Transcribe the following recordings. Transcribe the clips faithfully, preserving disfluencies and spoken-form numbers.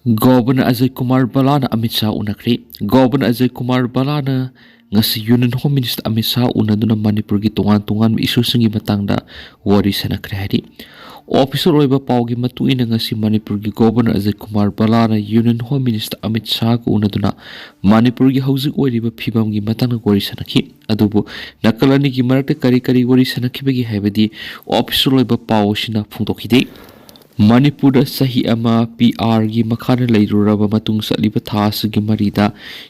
Governor Ajay Kumar ꯚꯜꯂꯥꯅ ꯑꯃꯤꯠ ꯁꯥꯍ ꯎꯅꯈ꯭ꯔꯦ꯫ Governor Ajay Kumar ꯚꯜꯂꯥꯅ ꯉꯁꯤ union home minister Amit Shah ꯎꯅꯗꯨꯅ ꯃꯅꯤꯄꯨꯔꯒꯤ ꯇꯣꯉꯥꯟ ꯇꯣꯉꯥꯟꯕ ꯏꯁꯨꯁꯤꯡꯒꯤ ꯃꯇꯥꯡꯗ ꯋꯥꯔꯤ ꯁꯥꯟꯅꯈ꯭ꯔꯦ ꯍꯥꯏꯔꯤ꯫ ꯑꯣꯐꯤꯁꯤꯌꯦꯜ ꯑꯣꯏꯕ ꯄꯥꯎꯒꯤ ꯃꯇꯨꯡ ꯏꯟꯅ ꯉꯁꯤ ꯃꯅꯤꯄꯨꯔꯒꯤ ꯒꯣꯚꯔꯅꯔ ꯑꯖꯌ ꯀꯨꯃꯥꯔ ꯚꯜꯂꯥꯅ ꯌꯨꯅꯤꯌꯟ ꯍꯣꯝ ꯃꯤꯅꯤꯁꯇꯔ ꯑꯃꯤꯠ ꯁꯥꯍꯒ ꯎꯅꯗꯨꯅ ꯃꯅꯤꯄꯨꯔꯒꯤ ꯍꯧꯖꯤꯛ ꯑꯣꯏꯔꯤꯕ ꯐꯤꯕꯝꯒꯤ ꯃꯇꯥꯡꯗ ꯋꯥꯔꯤ ꯁꯥꯟꯅꯈꯤ꯫ ꯑꯗꯨꯕꯨ ꯅꯥꯀꯜ ꯑꯅꯤꯒꯤ ꯃꯔꯛꯇ ꯀꯔꯤ ꯀꯔꯤ ꯋꯥꯔꯤ ꯁꯥꯟꯅꯈꯤꯕꯒꯦ ꯍꯥꯏꯕꯗꯤ ꯑꯣꯐꯤꯁꯤꯌꯦꯜ ꯑꯣꯏꯕ ꯄꯥꯎ ꯑꯁꯤꯅ ꯐꯣꯡꯗꯣꯛꯈꯤꯗꯦ꯫ ꯃꯅꯤꯄꯨꯔꯗ ꯆꯍꯤ ꯑꯃ ꯄꯤ ꯑꯥꯔꯒꯤ ꯃꯈꯥꯗ ꯂꯩꯔꯨꯔꯕ ꯃꯇꯨꯡ ꯆꯠꯂꯤꯕ ꯊꯥ ꯑꯁꯤꯒꯤ ꯃꯔꯤꯗ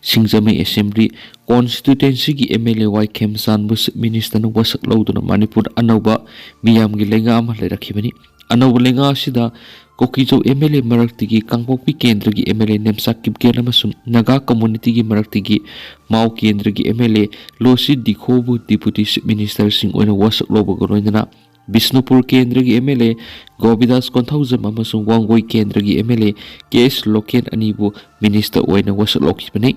ꯁꯤꯡꯖꯃꯩ ꯑꯦꯁꯦꯝꯕ꯭ꯂꯤ ꯀꯣꯟꯁꯇꯤꯇ꯭ꯋꯦꯟꯁꯤꯒꯤ ꯑꯦꯝ ꯑꯦꯜ ꯑꯦ ꯋꯥꯏ ꯈꯦꯝꯆꯥꯟꯕꯨ ꯆꯤꯐ ꯃꯤꯅꯤꯁꯇꯔꯅ ꯋꯥꯁꯛ ꯂꯧꯗꯨꯅ ꯃꯅꯤꯄꯨꯔꯗ ꯑꯅꯧꯕ ꯃꯤꯌꯥꯝꯒꯤ ꯂꯩꯉꯥꯛ ꯑꯃ ꯂꯩꯔꯛꯈꯤꯕꯅꯤ꯫ ꯑꯅꯧꯕ ꯂꯩꯉꯥꯛ ꯑꯁꯤꯗ ꯀꯣꯀꯤꯖꯧ ꯑꯦꯝ ꯑꯦꯜ ꯑꯦ ꯃꯔꯛꯇꯒꯤ ꯀꯥꯡꯄꯣꯛꯄꯤ ꯀꯦꯟꯗ꯭ꯔꯒꯤ M L A Nemcha Kipgen ꯑꯃꯁꯨꯡ ꯅꯥꯒꯥ ꯀꯝꯃꯨꯅꯤꯇꯤꯒꯤ ꯃꯔꯛꯇꯒꯤ ꯃꯥꯎ ꯀꯦꯟꯗ꯭ꯔꯒꯤ ꯑꯦꯝ ꯑꯦꯜ ꯑꯦ ꯂꯣꯁꯤ ꯗꯤꯈꯣꯕꯨ ꯗꯤꯄꯨꯇꯤ ꯆꯤꯐ ꯃꯤꯅꯤꯁꯇꯔꯁꯤꯡ ꯑꯣꯏꯅ ꯋꯥꯁꯛ ꯂꯧꯕꯒ ꯂꯣꯏꯅꯅ ꯕꯤꯁꯅꯨꯄꯨꯔ ꯀꯦꯟꯗ꯭ꯔꯒꯤ ꯑꯦꯝ ꯑꯦꯜ ꯑꯦ ꯒꯣꯕꯤꯗꯥꯁ ꯀꯣꯟꯊꯧꯖꯝ ꯑꯃꯁꯨꯡ ꯋꯥꯡꯒꯣꯏ ꯀꯦꯟꯗ꯭ꯔꯒꯤ M L A K S Loken ꯑꯅꯤꯕꯨ ꯃꯤꯅꯤꯁꯇꯔ ꯑꯣꯏꯅ ꯋꯥꯁꯛ ꯂꯧꯈꯤꯕꯅꯤ꯫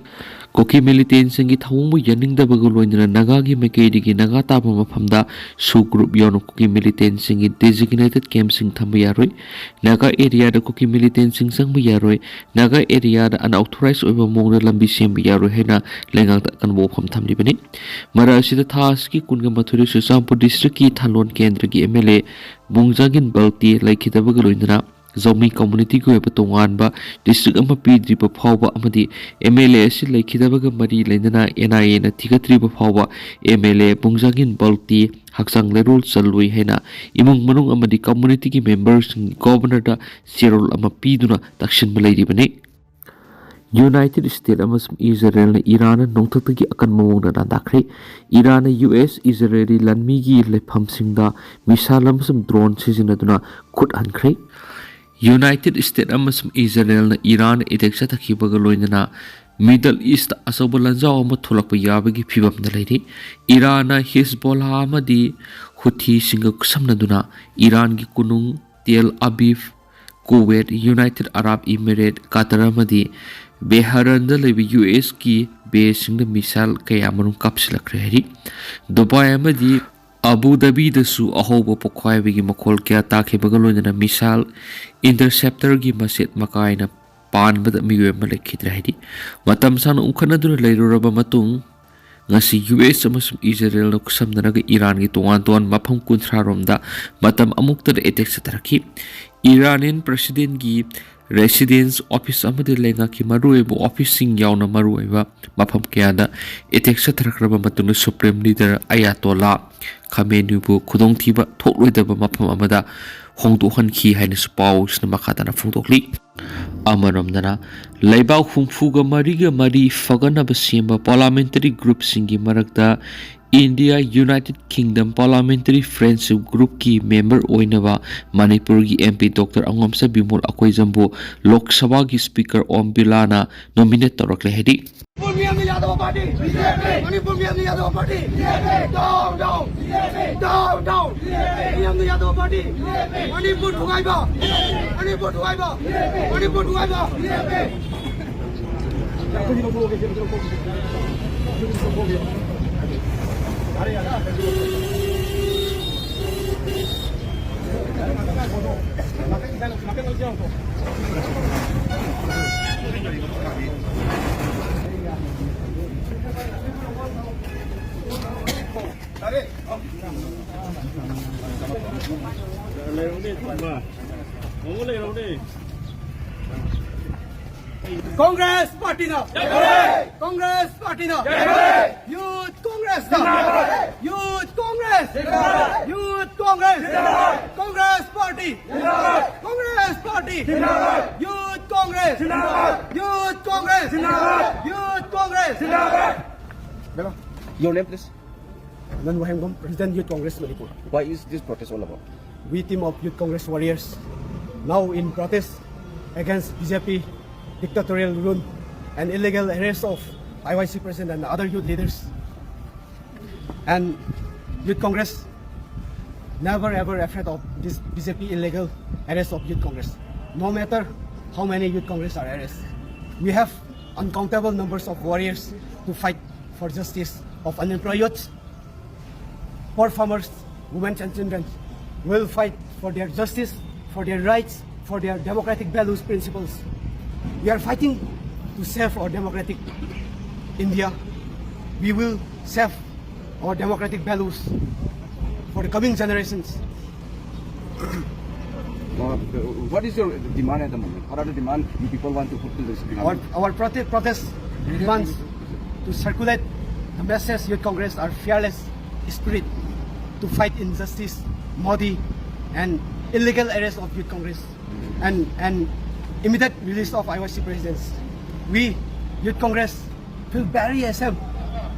ꯀꯨꯀꯤ ꯃꯤꯂꯤꯇꯦꯟꯁꯤꯡꯒꯤ ꯊꯧꯑꯣꯡꯕꯨ ꯌꯥꯅꯤꯡꯗꯕꯒ ꯂꯣꯏꯅꯅ ꯅꯥꯒꯥꯒꯤ ꯃꯥꯏꯀꯩꯗꯒꯤ ꯅꯥꯒꯥ ꯇꯥꯕ ꯃꯐꯝꯗ ꯁꯨ ꯒ꯭ꯔꯨꯞ ꯌꯥꯎꯅ ꯀꯨꯀꯤ ꯃꯤꯂꯤꯇꯦꯟꯁꯤꯡꯒꯤ ꯗꯦꯖꯤꯒꯅꯦꯇꯦꯗ ꯀꯦꯝꯞꯁꯤꯡ ꯊꯝꯕ ꯌꯥꯔꯣꯏ꯫ ꯅꯥꯒꯥ ꯑꯦꯔꯤꯌꯥꯗ ꯀꯨꯀꯤ ꯃꯤꯂꯤꯇꯦꯟꯁꯤꯡ ꯆꯪꯕ ꯌꯥꯔꯣꯏ꯫ ꯅꯥꯒꯥ ꯑꯦꯔꯤꯌꯥꯗ ꯑꯟꯑꯣꯊꯣꯔꯥꯏꯖ ꯑꯣꯏꯕ ꯃꯑꯣꯡꯗ ꯂꯝꯕꯤ ꯁꯦꯝꯕ ꯌꯥꯔꯣꯏ ꯍꯥꯏꯅ ꯂꯩꯉꯥꯛꯇ ꯑꯀꯟꯕ ꯋꯥꯐꯝ ꯊꯝꯂꯤꯕꯅꯤ꯫ ꯃꯔꯛ ꯑꯁꯤꯗ ꯊꯥ ꯑꯁꯤꯒꯤ ꯀꯨꯟꯒ ꯃꯥꯊꯣꯏꯗ ꯆꯨꯔꯆꯥꯟꯄꯨꯔ ꯗꯤꯁꯇ꯭ꯔꯤꯛꯀꯤ ꯊꯥꯂꯣꯟ ꯀꯦꯟꯗ꯭ꯔꯒꯤ ꯑꯦꯝ ꯑꯦꯜ ꯑꯦ ꯕꯨꯡꯖꯥꯒꯤꯟ ꯕꯜꯇꯤ ꯂꯩꯈꯤꯗꯕꯒ ꯂꯣꯏꯅꯅ ꯖꯧꯃꯤ ꯀꯝꯃꯨꯅꯤꯇꯤꯒꯤ ꯑꯣꯏꯕ ꯇꯣꯉꯥꯟꯕ ꯗꯤꯁꯇ꯭ꯔꯤꯛ ꯑꯃ ꯄꯤꯗ꯭ꯔꯤꯕ ꯐꯥꯎꯕ ꯑꯃꯗꯤ ꯑꯦꯝ ꯑꯦꯜ ꯑꯦ ꯑꯁꯤ ꯂꯩꯈꯤꯗꯕꯒ ꯃꯔꯤ ꯂꯩꯅꯅ ꯑꯦꯟ ꯑꯥꯏ ꯑꯦꯅ ꯊꯤꯒꯠꯇ꯭ꯔꯤꯕ ꯐꯥꯎꯕ ꯑꯦꯝ ꯑꯦꯜ ꯑꯦ ꯕꯨꯡꯖꯥꯒꯤꯟ ꯕꯜꯇꯤ ꯍꯛꯆꯥꯡ ꯂꯩꯔꯣꯜ ꯆꯜꯂꯣꯏ ꯍꯥꯏꯅ ꯏꯃꯨꯡ ꯃꯅꯨꯡ ꯑꯃꯗꯤ ꯀꯝꯃꯨꯅꯤꯇꯤꯒꯤ ꯃꯦꯝꯕꯔꯁꯤꯡ ꯒꯣꯕꯔꯅꯔꯗ ꯆꯦꯔꯣꯜ ꯑꯃ ꯄꯤꯗꯨꯅ ꯇꯛꯁꯤꯟꯕ ꯂꯩꯔꯤꯕꯅꯤ꯫ ꯌꯨꯅꯥꯏꯇꯦꯗ ꯁ꯭ꯇꯦꯠ ꯑꯃꯁꯨꯡ ꯏꯖꯔꯦꯜꯅ ꯏꯔꯥꯟꯅ ꯅꯣꯡꯊꯛꯇꯒꯤ ꯑꯀꯟꯕ ꯃꯑꯣꯡꯗ ꯂꯥꯟꯗꯥꯈ꯭ꯔꯦ꯫ ꯏꯔꯥꯟꯅ ꯌꯨ ꯑꯦꯁ ꯏꯖꯔꯦꯂꯤ ꯂꯥꯟꯃꯤꯒꯤ ꯂꯩꯐꯝꯁꯤꯡꯗ ꯃꯤꯁꯥꯏꯜ ꯑꯃꯁꯨꯡ ꯗ꯭ꯔꯣꯟ ꯁꯤꯖꯤꯟꯅꯗꯨꯅ ꯈꯨꯠ ꯍꯟꯈ꯭ꯔꯦ꯫ ꯌꯨꯅꯥꯏꯇꯦꯗ ꯁ꯭ꯇꯦꯠ ꯑꯃꯁꯨꯡ ꯏꯖꯔꯦꯜꯅ ꯏꯔꯥꯟ ꯑꯦꯇꯦꯛ ꯆꯠꯊꯈꯤꯕꯒ ꯂꯣꯏꯅꯅ ꯃꯤꯗꯜ ꯏꯁꯇ ꯑꯆꯧꯕ ꯂꯥꯟꯖꯥꯎ ꯑꯃ ꯊꯣꯛꯂꯛꯄ ꯌꯥꯕꯒꯤ ꯐꯤꯕꯝꯗ ꯂꯩꯔꯤ꯫ ꯏꯔꯥꯟꯅ ꯍꯤꯖꯕꯣꯂꯥ ꯑꯃꯗꯤ ꯍꯨꯊꯤꯁꯤꯡꯒ ꯈꯨꯠꯁꯝꯅꯗꯨꯅ ꯏꯔꯥꯟꯒꯤ ꯀꯣꯅꯨꯡ ꯇꯦꯜ ꯑꯕꯤꯕ, ꯀꯨꯋꯦꯠ, ꯌꯨꯅꯥꯏꯇꯦꯗ ꯑꯔꯥꯕ ꯏꯃꯤꯔꯦꯠ, ꯀꯇꯔ ꯑꯃꯗꯤ ꯕꯦꯍꯔꯟꯗ ꯂꯩꯕ ꯌꯨ ꯑꯦꯁꯀꯤ ꯕꯦꯁꯁꯤꯡꯗ ꯃꯤꯁꯥꯏꯜ ꯀꯌꯥ ꯃꯔꯨꯝ ꯀꯥꯞꯁꯤꯜꯂꯛꯈ꯭ꯔꯦ ꯍꯥꯏꯔꯤ꯫ ꯗꯨꯕꯥꯏ ꯑꯃꯗꯤ ꯑꯕꯨ ꯙꯥꯕꯤꯗꯁꯨ ꯑꯍꯧꯕ ꯄꯣꯈꯥꯏꯕꯒꯤ ꯃꯈꯣꯜ ꯀꯌꯥ ꯇꯥꯈꯤꯕꯒ ꯂꯣꯏꯅꯅ ꯃꯤꯁꯥꯏꯜ ꯏꯟꯇꯔꯁꯦꯞꯇꯔꯒꯤ ꯃꯆꯦꯠ ꯃꯀꯥꯏꯅ ꯄꯥꯟꯕꯗ ꯃꯤꯑꯣꯏ ꯑꯃ ꯂꯩꯈꯤꯗ꯭ꯔꯦ ꯍꯥꯏꯔꯤ꯫ ꯃꯇꯝ ꯁꯥꯡꯅ ꯎꯪꯈꯠꯅꯗꯨꯅ ꯂꯩꯔꯨꯔꯕ ꯃꯇꯨꯡ, ꯉꯁꯤ ꯌꯨ ꯑꯦꯁ ꯑꯃꯁꯨꯡ ꯏꯖꯔꯦꯜꯅ ꯈꯨꯠꯁꯝꯅꯔꯒ ꯏꯔꯥꯟꯒꯤ ꯇꯣꯉꯥꯟ ꯇꯣꯉꯥꯟꯕ ꯃꯐꯝ ꯀꯨꯟꯊ꯭ꯔꯥ ꯔꯣꯝꯗ ꯃꯇꯝ ꯑꯃꯨꯛꯇꯗ ꯑꯦꯇꯦꯛ ꯆꯠꯊꯔꯛꯈꯤ꯫ ꯏꯔꯥꯅꯤꯌꯟ ꯄ꯭ꯔꯦꯁꯤꯗꯦꯟꯒꯤ ꯔꯦꯁꯤꯗꯦꯟꯁ, ꯑꯣꯐꯤꯁ ꯑꯃꯗꯤ ꯂꯩꯉꯥꯛꯀꯤ ꯃꯔꯨꯑꯣꯏꯕ ꯑꯣꯐꯤꯁꯁꯤꯡ ꯌꯥꯎꯅ ꯃꯔꯨꯑꯣꯏꯕ ꯃꯐꯝ ꯀꯌꯥꯗ ꯑꯦꯇꯦꯛ ꯆꯠꯊꯔꯛꯈ꯭ꯔꯕ ꯃꯇꯨꯡꯗ ꯁꯨꯄ꯭ꯔꯤꯝ ꯂꯤꯗꯔ ꯑꯌꯥꯇꯣꯂꯥ ꯈꯥꯃꯦꯅꯤꯕꯨ ꯈꯨꯗꯣꯡꯊꯤꯕ ꯊꯣꯛꯂꯣꯏꯗꯕ ꯃꯐꯝ ꯑꯃꯗ ꯍꯣꯡꯗꯣꯛꯍꯟꯈꯤ ꯍꯥꯏꯅꯁꯨ ꯄꯥꯎꯁꯤꯅ ꯃꯈꯥ ꯇꯥꯅ ꯐꯣꯡꯗꯣꯛꯂꯤ꯫ ꯑꯃꯔꯣꯝꯗꯅ, ꯂꯩꯕꯥꯛ ꯍꯨꯝꯐꯨꯒ ꯃꯔꯤꯒ ꯃꯔꯤ ꯐꯒꯠꯅꯕ ꯁꯦꯝꯕ ꯄꯥꯔꯂꯥꯃꯦꯟꯇꯔꯤ ꯒ꯭ꯔꯨꯞꯁꯤꯡꯒꯤ ꯃꯔꯛꯇ ꯏꯟꯗꯤꯌꯥ ꯌꯨꯅꯥꯏꯇꯦꯗ ꯀꯤꯡꯗꯝ ꯄꯥꯔꯂꯥꯃꯦꯟꯇꯔꯤ ꯐ꯭ꯔꯦꯟꯗꯁꯤꯞ ꯒ꯭ꯔꯨꯞꯀꯤ ꯃꯦꯝꯕꯔ ꯑꯣꯏꯅꯕ ꯃꯅꯤꯄꯨꯔꯒꯤ ꯑꯦꯝ ꯄꯤ ꯗꯣꯛꯇꯔ ꯑꯉꯣꯝꯁꯥ ꯕꯤꯃꯣꯜ ꯑꯀꯣꯏꯖꯝꯕꯨ ꯂꯣꯛ ꯁꯚꯥꯒꯤ ꯁ꯭ꯄꯤꯀꯔ ꯑꯣꯝ ꯕꯤꯔꯂꯥꯅ ꯅꯣꯃꯤꯅꯦꯠ ꯇꯧꯔꯛꯂꯦ ꯍꯥꯏꯔꯤ꯫ ꯃꯅꯤꯄꯨꯔ ꯃꯤꯌꯥꯝꯅ ꯌꯥꯗꯕ ꯄꯥꯔꯇꯤ ꯕꯤꯖꯦꯄꯤ꯫ ꯃꯅꯤꯄꯨꯔ ꯃꯤꯌꯥꯝꯅ ꯌꯥꯗꯕ party BJP. Down, down BJP. Down, down BJP. ꯃꯤꯌꯥꯝꯅ ꯌꯥꯗꯕ ꯄꯥꯔꯇꯤ ꯕꯤꯖꯦꯄꯤ꯫ ꯃꯅꯤꯄꯨꯔ ꯊꯨꯒꯥꯏꯕ, ꯃꯅꯤꯄꯨꯔ ꯊꯨꯒꯥꯏꯕ, ꯃꯅꯤꯄꯨꯔ ꯊꯨꯒꯥꯏꯕ ꯕꯤꯖꯦꯄꯤ꯫ ꯀꯣꯡꯒ꯭ꯔꯦꯁ ꯄꯥꯔꯇꯤꯅ, ꯀꯣꯡꯒ꯭ꯔꯦꯁ ꯄꯥꯔꯇꯤꯅ, ꯌꯨꯊ ꯀꯣꯡꯒ꯭ꯔꯦꯁꯅ, youth Congress, youth Congress, Congress party, Congress party, youth Congress, youth Congress, youth Congress. Your name, please. Nanu Hemgom, President, Youth Congress Manipur. Why is this protest all about? We, team of Youth Congress warriors, now in protest against B J P dictatorial rule and illegal arrest of I Y C president and other youth leaders. And Youth Congress never ever afraid of this B J P illegal arrest of Youth Congress. No matter how many Youth Congress are arrested, we have uncountable numbers of warriors to fight for justice of unemployed youth, poor farmers, women and children. Will fight for their justice, for their rights, for their democratic values, principles. We are fighting to save our democratic India. We will save our democratic values for the coming generations. Uh, what is your demand at the moment? What are the demand you people want to put to this Our, our prote- protest demands to circulate the message Youth Congress are fearless spirit to fight injustice, Modi, and illegal arrest of Youth Congress, and, and immediate release of I Y C presidents. We, Youth Congress, feel very ashamed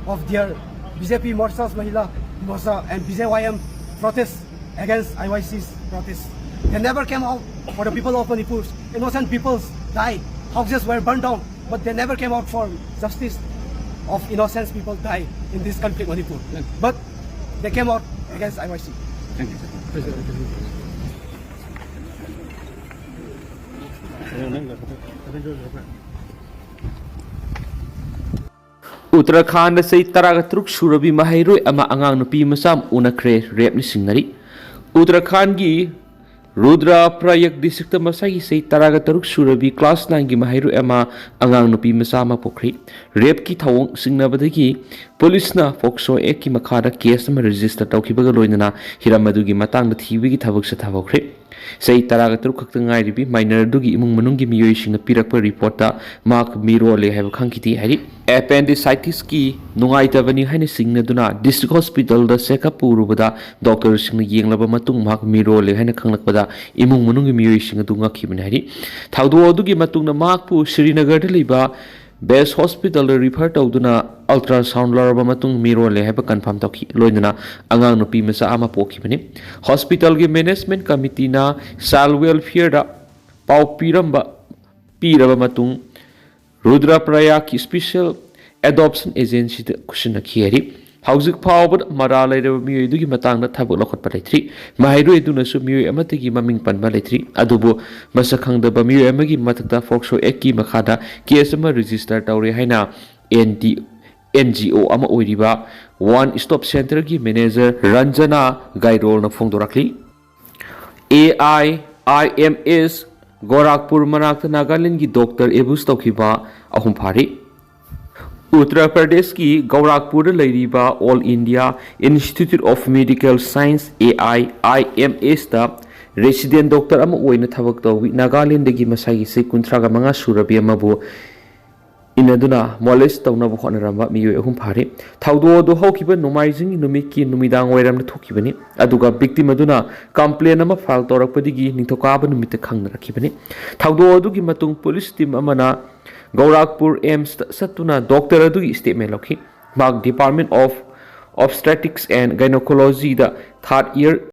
of their B J P Morcha's Mahila Morcha and B J Y M protests against I Y C's protests. They never came out for the people of Manipur. Innocent people died. Houses were burned down, but they never came out for justice of innocent people die in this conflict, Manipur. But they came out against I Y C. Thank you, sir. ꯎꯇꯔꯈꯥꯟꯗ ꯆꯍꯤ ꯇꯔꯥꯒ ꯇꯔꯨꯛ ꯁꯨꯔꯕꯤ ꯃꯍꯩꯔꯣꯏ ꯑꯃ ꯑꯉꯥꯡ ꯅꯨꯄꯤ ꯃꯆꯥ ꯑꯃ ꯎꯅꯈ꯭ꯔꯦ꯫ ꯔꯦꯞꯅ ꯁꯤꯡꯅꯔꯤ꯫ ꯎꯇꯔꯈꯥꯟꯒꯤ Rudra Prayag district ꯃꯁꯥꯒꯤ ꯆꯍꯤ ꯇꯔꯥꯒ ꯇꯔꯨꯛ ꯁꯨꯔꯕꯤ ꯀ꯭ꯂꯥꯁ ꯅꯥꯏꯟꯒꯤ ꯃꯍꯩꯔꯣꯏ ꯑꯃ ꯑꯉꯥꯡ ꯅꯨꯄꯤ ꯃꯆꯥ ꯑꯃ ꯄꯣꯛꯈ꯭ꯔꯦ꯫ ꯔꯦꯞꯀꯤ ꯊꯧꯑꯣꯡ ꯆꯤꯡꯅꯕꯗꯒꯤ ꯄꯨꯂꯤꯁꯅ ꯐꯣꯛꯁꯣ ꯑꯦꯛꯀꯤ ꯃꯈꯥꯗ ꯀꯦꯁ ꯑꯃ ꯔꯦꯖꯤꯁꯇꯔ ꯇꯧꯈꯤꯕꯒ ꯂꯣꯏꯅꯅ ꯍꯤꯔꯝ ꯑꯗꯨꯒꯤ ꯃꯇꯥꯡꯗ ꯊꯤꯕꯒꯤ ꯊꯕꯛ ꯆꯠꯊꯍꯧꯈ꯭ꯔꯦ꯫ ꯆꯍꯤ ꯇꯔꯥꯒ ꯇꯔꯨꯛ ꯈꯛꯇ ꯉꯥꯏꯔꯤꯕꯤ ꯃꯥꯏꯅꯔ ꯑꯗꯨꯒꯤ ꯏꯃꯨꯡ ꯃꯅꯨꯡꯒꯤ ꯃꯤꯑꯣꯏꯁꯤꯡꯅ ꯄꯤꯔꯛꯄ ꯔꯤꯄꯣꯔꯠꯇ ꯃꯍꯥꯛ ꯃꯤꯔꯣꯜꯂꯦ ꯍꯥꯏꯕ ꯈꯪꯈꯤꯗꯦ ꯍꯥꯏꯔꯤ꯫ ꯑꯦꯄꯦꯟꯗꯤꯁꯥꯏꯇꯤꯁꯀꯤ ꯅꯨꯡꯉꯥꯏꯇꯕꯅꯤ ꯍꯥꯏꯅ ꯆꯤꯡꯅꯗꯨꯅ ꯗꯤꯁꯇ꯭ꯔꯤꯛ ꯍꯣꯁꯄꯤꯇꯥꯜꯗ ꯆꯦꯛꯑꯞ ꯄꯨꯔꯨꯕꯗ ꯗꯣꯛꯇꯔꯁꯤꯡꯅ ꯌꯦꯡꯂꯕ ꯃꯇꯨꯡ ꯃꯍꯥꯛ ꯃꯤꯔꯣꯜꯂꯦ ꯍꯥꯏꯅ ꯈꯪꯂꯛꯄꯗ ꯏꯃꯨꯡ ꯃꯅꯨꯡꯒꯤ ꯃꯤꯑꯣꯏꯁꯤꯡ ꯑꯗꯨ ꯉꯛꯈꯤꯕꯅꯤ ꯍꯥꯏꯔꯤ꯫ ꯊꯧꯗꯣꯛ ꯑꯗꯨꯒꯤ ꯃꯇꯨꯡꯗ ꯃꯍꯥꯛꯄꯨ ꯁ꯭ꯔꯤꯅꯒꯔꯗ ꯂꯩꯕ ꯕꯦꯁ ꯍꯣꯁꯄꯤꯇꯥꯜꯗ ꯔꯤꯐꯔ ꯇꯧꯗꯨꯅ ꯑꯜꯇ꯭ꯔꯥꯁꯥꯎꯟ ꯂꯧꯔꯕ ꯃꯇꯨꯡ ꯃꯤꯔꯣꯜꯂꯦ ꯍꯥꯏꯕ ꯀꯟꯐꯥꯔꯝ ꯇꯧꯈꯤ꯫ ꯂꯣꯏꯅꯅ ꯑꯉꯥꯡ ꯅꯨꯄꯤ ꯃꯆꯥ ꯑꯃ ꯄꯣꯛꯈꯤꯕꯅꯤ꯫ ꯍꯣꯁꯄꯤꯇꯥꯜꯒꯤ ꯃꯦꯅꯦꯖꯃꯦꯟꯠ ꯀꯃꯤꯇꯤꯅ ꯆꯥꯏꯜ ꯋꯦꯜꯐꯤꯌꯔꯗ ꯄꯥꯎ ꯄꯤꯔꯝꯕ ꯄꯤꯔꯕ ꯃꯇꯨꯡ ꯔꯨꯗ꯭ꯔ ꯄ꯭ꯔꯌꯥꯒꯀꯤ ꯁ꯭ꯄꯦꯁꯦꯜ ꯑꯦꯗꯣꯞꯁꯟ ꯑꯦꯖꯦꯟꯁꯤꯗ ꯈꯨꯠꯁꯤꯟꯅꯈꯤ ꯍꯥꯏꯔꯤ꯫ ꯍꯧꯖꯤꯛ ꯐꯥꯎꯕꯗ ꯃꯔꯥꯜ ꯂꯩꯔꯕ ꯃꯤꯑꯣꯏ ꯑꯗꯨꯒꯤ ꯃꯇꯥꯡꯗ ꯊꯕꯛ ꯂꯧꯈꯠꯄ ꯂꯩꯇ꯭ꯔꯤ꯫ ꯃꯍꯩꯔꯣꯏ ꯑꯗꯨꯅꯁꯨ ꯃꯤꯑꯣꯏ ꯑꯃꯠꯇꯒꯤ ꯃꯃꯤꯡ ꯄꯟꯕ ꯂꯩꯇ꯭ꯔꯤ꯫ ꯑꯗꯨꯕꯨ ꯃꯁꯛ ꯈꯪꯗꯕ ꯃꯤꯑꯣꯏ ꯑꯃꯒꯤ ꯃꯊꯛꯇ ꯐꯣꯛꯁꯣ ꯑꯦꯛꯀꯤ ꯃꯈꯥꯗ ꯀꯦꯁ ꯑꯃ ꯔꯦꯖꯤꯁꯇꯔ ꯇꯧꯔꯦ ꯍꯥꯏꯅ N D N G O ꯑꯃ ꯑꯣꯏꯔꯤꯕ ꯋꯥꯟ ꯁ꯭ꯇꯣꯞ ꯁꯦꯟꯇꯔꯒꯤ ꯃꯦꯅꯦꯖꯔ ꯔꯟꯖꯅꯥ ꯒꯥꯏꯔꯣꯜꯅ ꯐꯣꯡꯗꯣꯔꯛꯂꯤ꯫ A I I M S Gorakhpur ꯃꯅꯥꯛꯇ ꯅꯥꯒꯥꯂꯦꯟꯒꯤ ꯗꯣꯛꯇꯔ ꯑꯦꯕ꯭ꯌꯨꯁ ꯇꯧꯈꯤꯕ ꯑꯍꯨꯝ ꯐꯥꯔꯤ꯫ ꯎꯠꯇꯔ ꯄ꯭ꯔꯗꯦꯁꯀꯤ ꯒꯧꯔꯥꯈꯄꯨꯔꯗ ꯂꯩꯔꯤꯕ All India Institute of Medical Science, A I I M S ꯇ resident doctor ꯑꯃ ꯑꯣꯏꯅ ꯊꯕꯛ ꯇꯧꯏ꯫ ꯅꯥꯒꯥꯂꯦꯟꯗꯒꯤ ꯃꯁꯥꯒꯤ ꯆꯍꯤ ꯀꯨꯟꯊ꯭ꯔꯥꯒ ꯃꯉꯥ ꯁꯨꯔꯕꯤ ꯑꯃꯕꯨ ꯏꯟꯅꯗꯨꯅ molest ꯇꯧꯅꯕ ꯍꯣꯠꯅꯔꯝꯕ ꯃꯤꯑꯣꯏ ꯑꯍꯨꯝ ꯐꯥꯔꯤ꯫ ꯊꯧꯗꯣꯛ ꯑꯗꯨ ꯍꯧꯈꯤꯕ ꯅꯣꯡꯃꯥꯏꯖꯤꯡ ꯅꯨꯃꯤꯠꯀꯤ ꯅꯨꯃꯤꯗꯥꯡ ꯋꯥꯏꯔꯝꯗ ꯊꯣꯛꯈꯤꯕꯅꯤ, ꯑꯗꯨꯒ victim ꯑꯗꯨꯅ complain ꯑꯃ file ꯇꯧꯔꯛꯄꯗꯒꯤ ꯅꯤꯡꯊꯧꯀꯥꯕ ꯅꯨꯃꯤꯠꯇ ꯈꯪꯅꯔꯛꯈꯤꯕꯅꯤ꯫ ꯊꯧꯗꯣꯛ ꯑꯗꯨꯒꯤ ꯃꯇꯨꯡ police team ꯑꯃꯅ ꯒꯧꯔꯥꯈꯄꯨꯔ AIIMS ꯇ ꯆꯠꯇꯨꯅ ꯗꯣꯛꯇꯔ ꯑꯗꯨꯒꯤ statement ꯂꯧꯈꯤ꯫ ꯃꯍꯥꯛ Department of Obstetrics and Gynecology the third year